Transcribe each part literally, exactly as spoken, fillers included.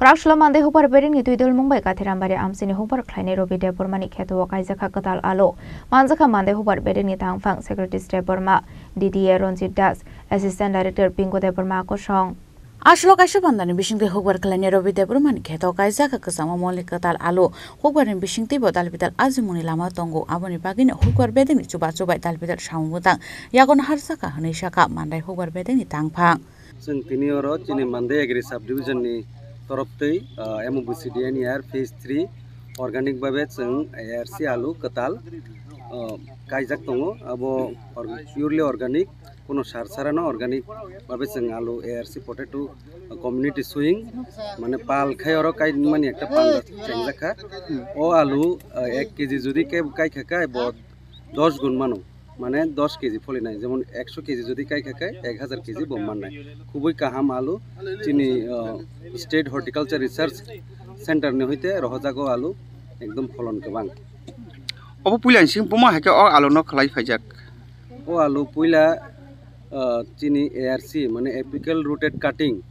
Kwrakslo Mandai hukbar bedekni twi dulmung bai Kathirambari amchini hukbar khlainai Robi Debbarmani kheto o kaijakha kwtal alu. Manjakha Mandai hukbar bedekni tangphang Secretary Debbarma, D D A Ranjit Das, Assistant Director Pingu Debbarma kosong. Aswk kaisa bandani bisingtwi hukbar khlainai Robi Debbarmani kheto kaijakha kwchangma molni kwtal alu. Hukbarni bisingtwi bo dalbidal ajimungni lama tongo, aboni bagwino hukbar bedekni chubachu bai dalbidal samung bwtang yago naharjakha hwnwi sakha Mandai hukbar bedekni tangphang. Chwng tini oro chini Mandai Agri Subdivision ni torof twi, ah, M O B C D N E R Phase three organic babe chwng A R C alu kwtal, ah, kaijak tongo. Abo or-, purely organic, kuno sar sara no organic babe chwng alu A R C potato, ah, community sowing, mane pal khai oro kai mani ekta panda chengjak kha. O alu, ah, ek K G jodi ke kai kha kai bo dos gun mano. Mane dos K G pholinai, jemon ekso K G jodi kai kha kai ek hazar K G bo mannai. Khubui kaham alu, chini, ah, State Horticulture Research Center ni hoite rohojago alu, ekdom pholon kwbang. Obo puila ni simi buma hai khe o alu no khlai phaijak? O alu puila, ah, chini A R C, mane apical rooted cutting,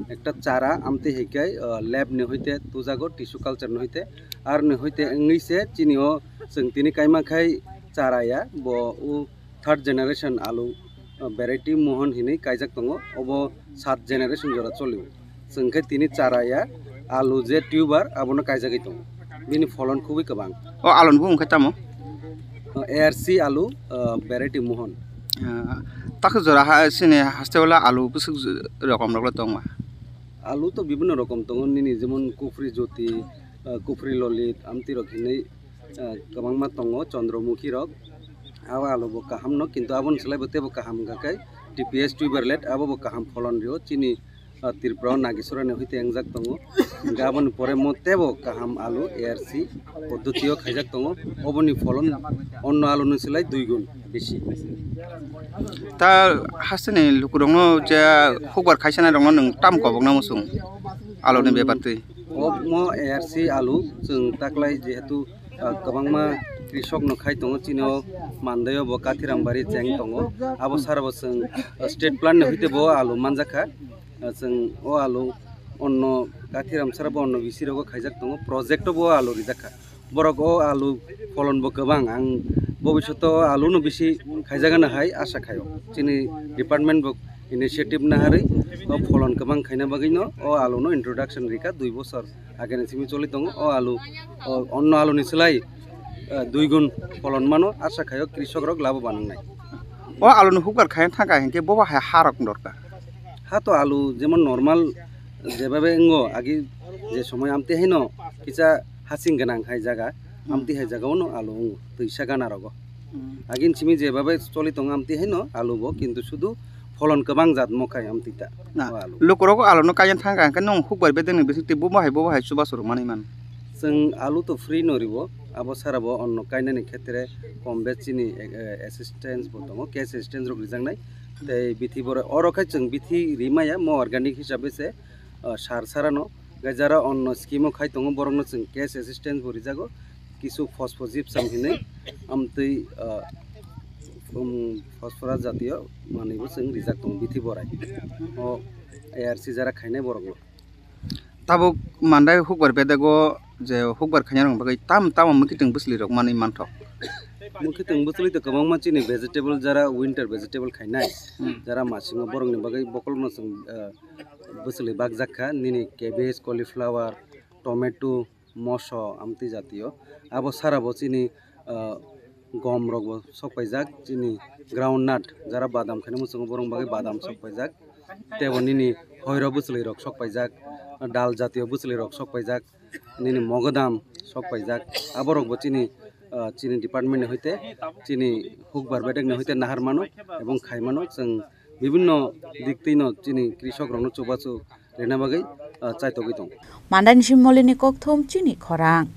ekta chara amtwi hai khe, ah, lab ni hoite tujago, tissue culture ni hoite, ar ni hoite wngwi se chini o chwng tini kaima khai chara ya, bo o third generation alu, uh, variety Mohon hinwi kaijak tongo, obo sat generation jora cholio. Chwng khe tini chara ya, alu je tuber abono kaijagwi tongo, bini pholon khubui kwbang. O aluni bumung khe tamo? Uh, A R C alu, uh, variety Mohon. Ah, takhe jora ha sini haste wala alu bwswk rokom rok le tongma? Alu to bibhinno rokom tongo, nini jemon Kufri Jyoti, uh, Kufri Lolit, amtwi rok hinwi, ah, kwbangma tongo, Chandramukhi rok. Abo alu bo kaham no, kintu aboni slai bo teibo kaham wngkha khe T P S tuberlet, abo bo kaham pholon rio. Chini, ah, Tripura o Nagisora ni hoite wngjak tongo. Hingkhe aboni pore mo teibo kaham alu A R C poddoti o khaijak tongo. Oboni pholon onno alu ni slai dui gun bisi. Ta hasteni lukurokno je hukbar khaisanai rokno nwng tam kobokna muchung aluni bepar twi? Omo A R C alu chwng taklai jehetu, ah, kwbangma krisok no khai tongo, chini o Mandai o bo Kathirambari cheng tongo, abo sara bo chwng, ah, state plan ni hoite bo alu manjakha. Ah, chwng o alu onno Kathiram sara bo onno bisi rogo khaijak tongo, project o bo alu rijakha. Borok o alu pholon bo kwbang, ang bobishoto alu no bisi khaijagano hai asha khaio. Chini department bo initiative naharwi o pholon kwbang khaina bagwi no o alu no introduction rikha dui bosor ageni simi choli tongo. O alu, o onno alu ni slai, eh, dui gun pholon mano, asha khaio krisok rok labo banangnai. O alu ni hukbar khaina thangkha hinkhe bobo hai ha rok dorkar. Ha to alu jemon normal jebabe wngo agi je somoi amtwi haino kisa hasing gwnang hai jaga, amtwi hai jaga ono alu wngo twisa gana rogo. Agin simi jebabe choli tongo amtwi haino alu bo, kintu sudu pholon kwbang jat mo khai amtwi ta. Na, o alu. Lukurok alu no kaiya thangkha hinkhe nwng hukbar bedeng ni bisingtwi bobo hai bobo hai chubachu rwmani man. Chwng alu to free no riwo, abo sara bo onno kainani khetre kom bes chini, eh, assistance bo tongo, cash assistance rok rijaknai. Tei bithi boro oro khai chwng bithi rimaya mo organic hisabe se, ah, sar sarano. Gai jara onno scheme o khai tongo, borokno chwng cash assistance bo rijago, kisu phospho gypsum hinwi, amtwi, ah, um, phosphorus jatiyo manwi bo chwng rijak tongo bithi borai. O A R C jara khainai borokno. Tabuk Mandai hukbar bedego je hukbar khainai rok bagwi tam tamo mwkhitwng bwchwlwi rok manwi manthok. Mwkhitwng bwchwlwi to kwbangma chini vegetable jara winter vegetable khainai, jara masingo borokni bagwi bokolno chwng, ah, bwchwlwi bakjak kha, nini cabbage, cauliflower, tomato, moso, amtwi jatiyo. Abo sara bo chini, ah, gom rok bo sok paijak, chini ground nut, jara badam khaina muchungo borok bagwi badam sok paijak. Tei bo nini hoiro bwchwlwi rok sok paijak, dal jatiyo bwchwlwi rok sok paijak, nini mogodam sok paijak. Aborok bo chini, ah, chini department ni hoite, chini hukbar bedek ni hoite nahar mano ebong khai mano. Chwng bibinno dik twi no chini krisok rok no chubachu rina bagwi, ah, chaitogwi tongo. Mandai ni simi Molini kokthum chini khorang.